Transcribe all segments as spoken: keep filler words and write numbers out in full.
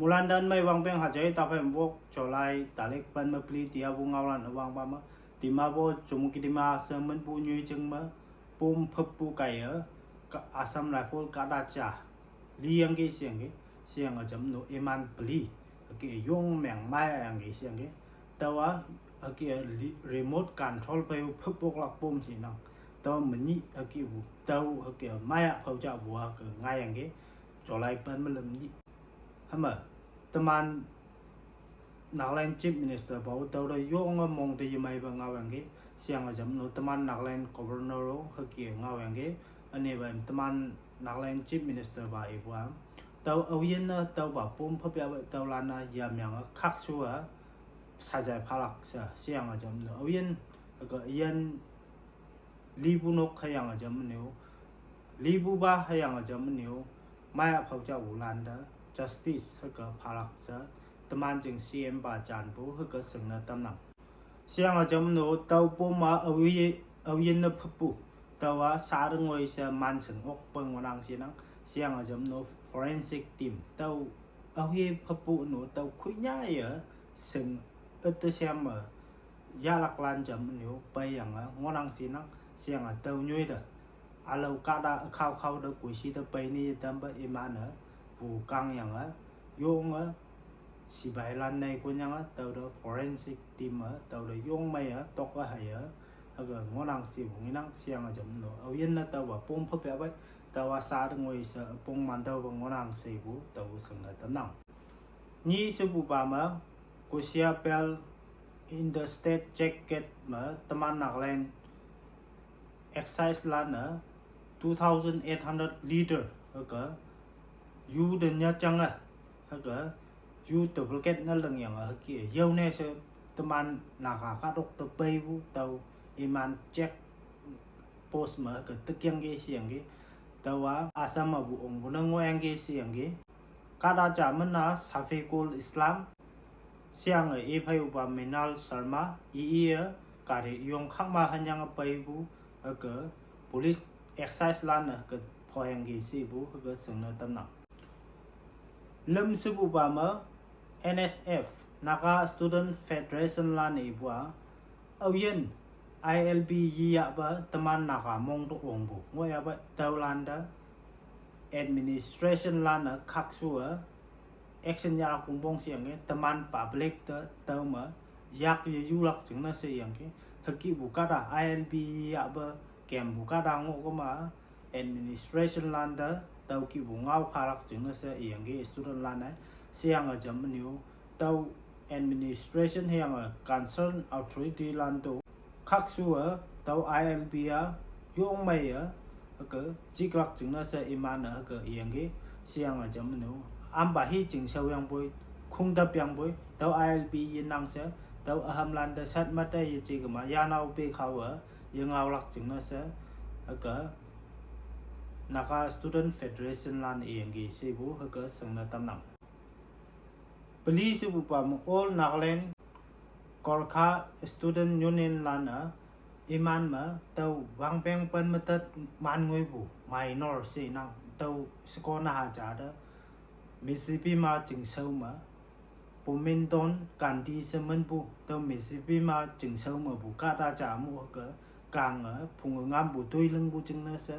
Mulan dan mai wang peng hajai ta phai mvok July tarik pen me pli tia bu ngaolan wang ba me. Dimapur Chumoukedima se menpu nyui jeng me pum pheppu kai e, ka Assam Rifle ka da cha. Li yang ke siang ke, siang a jam no iman pli. Ke yong meng mai yang ke siang ke. Tawa ke li-, remote control pa yu phepok lak pum si nang. Tawa menyi ke bu. Tawa ke mai a phau cha bu a ke ngai yang ke. July pen me lem nyi. Hama, teman Nagaland Chief Minister ba u tau da yong a mong te yemai ba ngau yang ke, siang a jam no teman Nagaland Governor o haki ngau yang ke, ane ba teman Nagaland Chief Minister ba i bua. Tau au yen na tau ba pum phapya ba tau lana yam yang a khak su a sajai phalak sa, siang a jam no. Au yen, ka yen libu nok hayang a jam niu. Libu ba hayang a jam niu. Maya phau cha u landa. Justice haka phalak sa. Teman jing C M ba jan bu haka sengna tamnang. Siang a jam no tau pum a awi, awi na phapu. Tawa sa rengoi sa man seng ok peng wanang sinang. Siang a jam no forensic team. Tau awi phapu no tau kuinya ya seng ete siam a ya lak lan jam niu pai yang a ngonang sinang siang a tau nyui da. Alau ka da khau khau da kui si da pai ni dam ba iman a bu kang yang a yong a sibai lan nai kun yang a tau da forensic team a tau da yong mai a tok a hai a. Aga ngonang si bu nginang siang a jam no. Au yen na tau ba pum phapya bai tau a sa da ngoi sa pung man tau ba ngonang si bu tau seng na tamnang. Nyi sebu ba ma, Kusia Belt Interstate Check Gate ma, teman Nagaland Excise lan a two thousand eight hundred liter, haka, yu de nya chang a, haka, yu duplicate na leng yang a, haki, yau ne se teman Naga ka dok te pai bu, tau iman check post ma, haka, tekiang ke, siang ke, tau a, Assam a bu ong bu na ngo yang ke, siang ke. Ka da cha mena Safiqul Islam, siang e e phai upa Minal Sharma, i i e, ka re yong khak ma hanyang a pai bu, a ke, police excise lan a ke phoyang ke si bu, a ke seng na tamnang. Lem sebu ba ma, N S F, Naga Student Federation lan e bu a, au yen, I L B yi ya ba, teman Naga mong to ong bu, ngo ya ba, tau lan da, administration lan a khak su a, action ya kung bong siang e, teman public te tau ma, yak ye yu lak sing na se yang ke, haki bu ka da I L B ya ba, kem bu ka da ngo ko ma, administration lan da, tau ki bu ngau phalak sing na se yang ke, student lan a, siang a jam niu, tau administration yang a concern authority lan to, khak su a, tau I L B a, yong mai a, ke, chik lak sing na se iman a, ke, yang ke, siang a jam nu. Am ba hi jing sau yang boi, khung dap yang boi, tau I L B yin nang se, tau aham lan da sat mata ye chik ma, ya nau pe khau a, ye ngau lak sing na se, ke, Naga Student Federation lan yang ke, si bu, ke, seng na tamnang. Peli sebu pa ma All Nagaland Gorkha Student Union lan a iman ma tau wang peng pen metet man ngui bu minor se nang tau sekona ha cha da Mississippi ma jingsau ma Pumindon Gandhi se men bu tau Mississippi ma jingsau ma bu ka da cha mu ke kang a phung ngam bu tui leng bu jing na se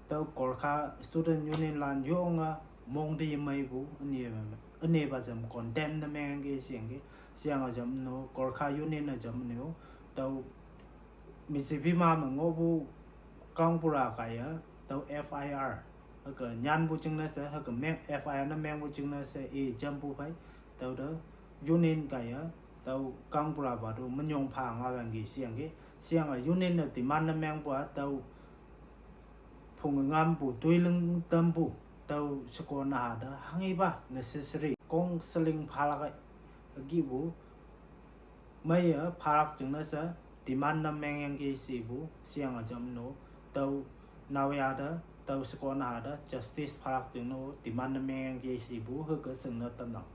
Tau Gorkha Student Union lan yong a mong de yemai bu, ane, ane ba jam condemn na meng ke siang ke, siang a jam no, Gorkha Union a jam no, tau Mississippi ma ma ngo bu kang pura kaya, tau F I R, haka nyan bu jing na se, haka meng F I R na meng bu jing na se, e jam bu pai, tau da Union kaya, tau kang pura ba do menyong pha nga wang ke siang ke, siang a Union na demand na meng bu a, tau Phung ngam bu tui leng tam bu tau sekona ha da hang i ba necessary kong seling phalak a gi bu mai a phalak jing na sa demand na meng yang ke si bu siang a jam no tau nau ya da tau sekona ha da justice phalak jing no demand na meng yang ke si bu he ke seng na tam nang.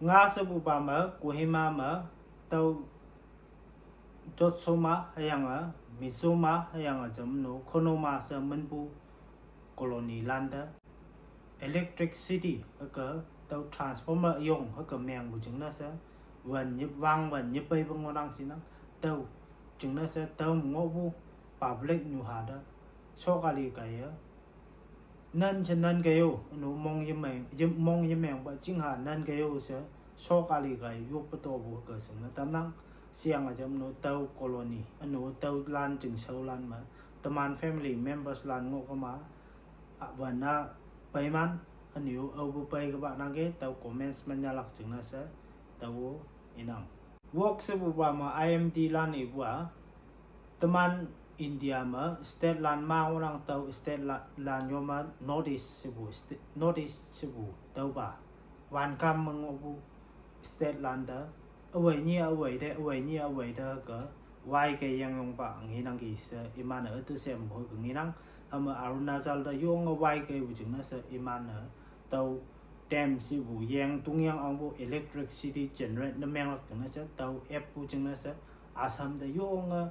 Nga se bu ba ma Kohima ma tau Jotsoma hayang a Mizoma hayang a jam no Khonoma se menpu colony landa electricity aka tüo transformer üyong hüke mengpu jingne she, wen ye, wang wen yepeipe ngohnang shinang, tüo jingne she tüo me ngohpu public nyuha te sokali kaiye nan she nan keiyo, ünu mong yemeng, ye, mong yemengpa chingha nan keiyo she sokali kaiye yoppe topu hüke shingne tamnang. Sheyange jamnu tüo colony, ünu tüolan chingshaolan me teman family members lan ngohkema, a, wana peiman, ünu aopu pei kepa nangke tüo comments me nyalak jingne she tao inang. Wok shepupa me I M D lan ipu-a, teman India me state lan ma ngohnang, tüo state la, lan yo me North East shepu, sta-, North East shepu tüopa wankam me ngohpu state lan te, üwei nyi üwei te, üwei nyi üwei te ke waikei yengyongpa ngenangki she iman-e üte shempu ke ngenang. Hüme Arunachal te yonge waikeipu jingne she iman-e tüo dam shepu yeng tongyang angpu electricity generate ne menglak jingne she tüo eppu jingne she Assam te yonge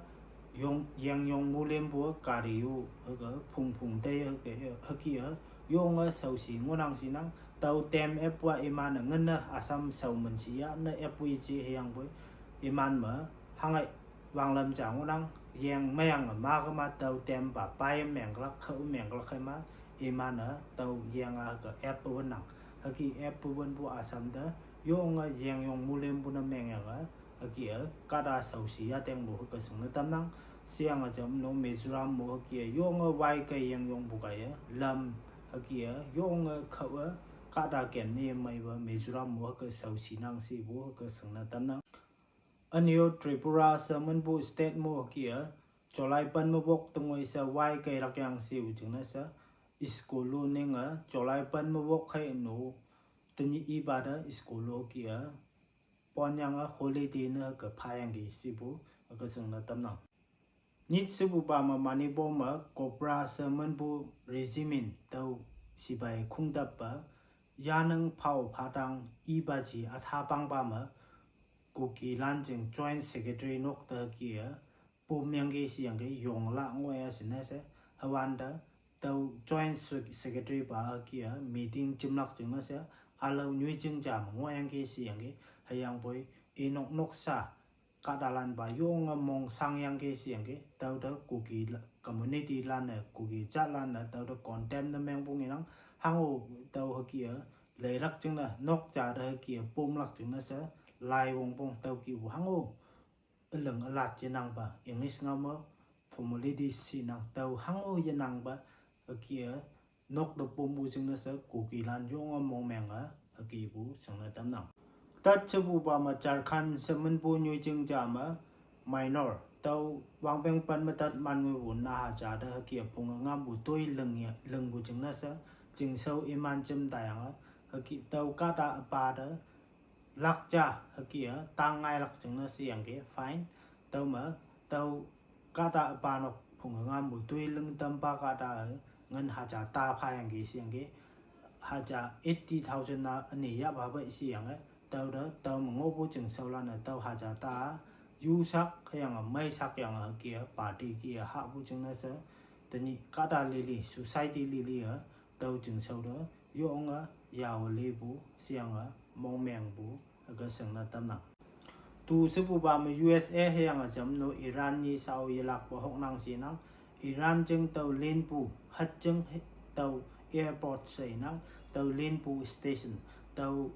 yong, yengyong mulimpu kari-o, hüke phungphung tei hüke, hüke-a yonge shaoshi ngohnang shinang. Tüo dam eppu-a iman-e ngene Assam shao menshi ya ne eppu iji hüyangpoi iman me hangai wanglam ja ngohnang, yeng meyange ma kema tüo dampa pai menglak, khao menglak heima, iman-e tüo yeng-a hüke eppu wünnang. Hüke eppu wünpu Assam te yonge yengyong mulimpu ne mengyange hüke-a kahta shaoshi yatengpu hüke shingne tamnang. Sheyange jamnu Mizoram mo hüke-a yonge waikei yengyongpu kaiye lam hüke-a yonge khao-e kahta ken ne meipa Mizoram mo hüke shaoshi nang shepu hüke shingne tamnang. Ünyu Tripura she minpu state mo hüke-a July pen me wok tengoi she waikei lakyang shepu jingne she school-o ninge July pen me wok hei nu tenyih ipa te school-o hüke-a ponyange holiday ne hüke phayangki shepu hüke shingne tamnang. Nyit shepupa me Manipur me Cobra she minpu regiment tüo sipai khongtappa yanang phao phatang ipa ji atha pangpa me Kuki lan jing joint secretary nok te hüke-a pom yangki sheyangki yongla ngohya shinne she, hüwante tüo joint sec-, secretary pa hüke-a meeting jimlak jingne she, ülao nyoijing ja me ngohyangki sheyangki, hüyangpoi inok noksa kahtalanpa yonge mong shangyangki sheyangki, tüote Kuki la-, community lan-e, Kuki jatlan-e tüote condemn ne mengpu ngenang. Hango tüo hüke-a leilak jingne nok ja te hüke-a pomlak jingne she lai wongpong tüo kihpu hango üling ülat yenangpa, English ngao me formality shinang, tüo hango yenangpa hüke-a nok te pompu jingne she Kuki lan yonge mongmenge hükepu shingne tamnang. Tat shepupa me Jharkhand she minpu nyoijing ja me minor tüo wangpeng pen me tat man ngoipu naha ja te hüke-a phunge ngampu toi lingye, lingpu jingne she chingshao iman jim tayange hüke tüo kahta üpa te lak ja hüke-a tang ngailak jingne sheyangki fine. Tüome tüo kahta üpa nok phunge ngampu toi ling tampa kahta-e ngin haja ta phayangki sheyangki, haja eighty thousand na üne yahpa pei sheyange, tüote tüome ngohpu chingshaolan-e tüo haja ta yusak hüyange meisak yange hüke-a party ke-a hahpu jingne she tenyih kahta lili society lili-e tüo chingshao te yonge yao lepu sheyange mongmengpu hüke shingne tamnang. Tu shepupa me U S A hüyange jamnu Iran nyi shao yelakpe hoknang shinang. Iran jing tüo linpu hüt jing he-, tüo airport she inang, tüo linpu station, tüo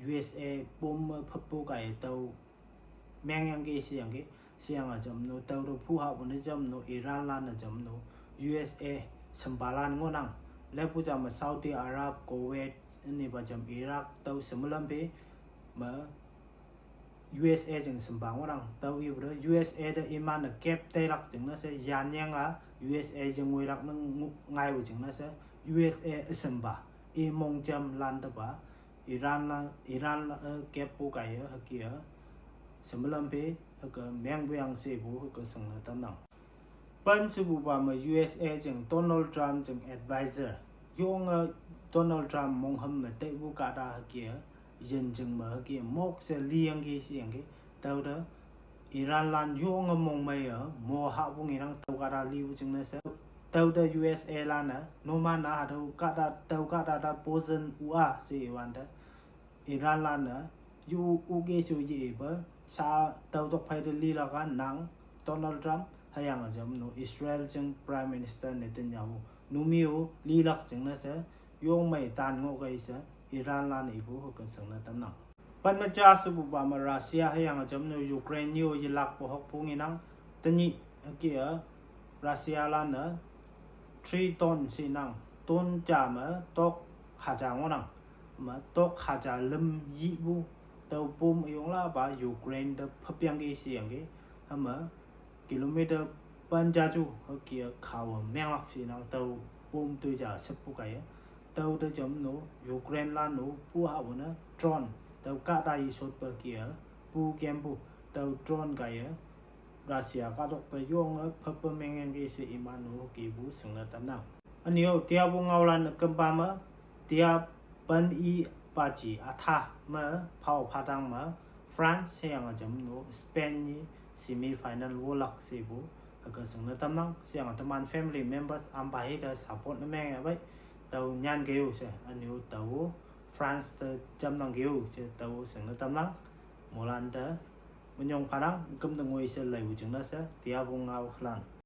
U S A pom me phüppu kaiye tüo mengyangki sheyangki, sheyange jamnu tüote phuhahpu ne jamnu Iranlan-e jamnu U S A shempalan ngohnang. Lepu ja me Saudi Arab, Kuwait, ünepa jam Iraq tüo shemelam phe me U S A jing shempa ngohnang. Tüo ipu te U S A te iman-e kep teilak jingne she yanyang-a U S A jing ngoilak ne ngu-, ngaipu jingne she U S A üshempa i mongjamlan tepa Iranlan, Iranlan-e keppu kaiye hüke-a shemelam phe hüke mengpu yang shepu hüke shingne tamnang. Pen shepupa me U S A jing Donald Trump jing advisor yonge Donald Trump mongham me teipu kahta hüke-a yin jing me hüke mok she liyangki sheyangki, tüote Iranlan yonge mongmeiye mo hahpu ngenang tüo kahta lipu jingne she, tüote U S A lan-e numan-a hatüo kahta, tüo kahta ta poison u-a she iwante Iranlan-e yu uke shu ye-e pe sha tüo tok phei te lilak a nang Donald Trump, hüyange jamnu Israel jing Prime Minister Netanyahu numi-o lilak jingne she yongmei tan ngohkei she Iranlan-e ipu hüke shingne tamnang. Pen me ja shepupa me Russia hüyange jamnu Ukraine nyi-o yelakpu hokpu ngenang. Tenyih hüke-a Russialan-e three ton shinang, ton ja me tok haja ngohnang. Me tok haja lüm yipu tüo pom üyonglapa Ukraine te phüpyangki sheyangki. Hüme kilometer pen ja ju hüke-a khawe menglak shinang tüo pom toi ja sheppu kaiye. Tüo te jamnu Ukrainelan-o pu hapu ne drone tüo kahta yeshotpe ke-a pu kempu tüo drone kaiye Russia kahtok te yonge phüppe mengyangki she iman-o hükepu shingne tamnang. Ünyo tiapu ngaolan-e kümpa me tia pen i paji atha me phao phatang me France hüyange jamnu Spain nyi semi final wolak shepu hüke shingne tamnang. Sheyange teman family members ampa hite support ne menge pei tao nyan keo she ünyo tao France te jamnang keo she tao shingne tamnang. Moilan te minyong phanang, küm te ngoi she leipu jingne she tiapu ngaolan.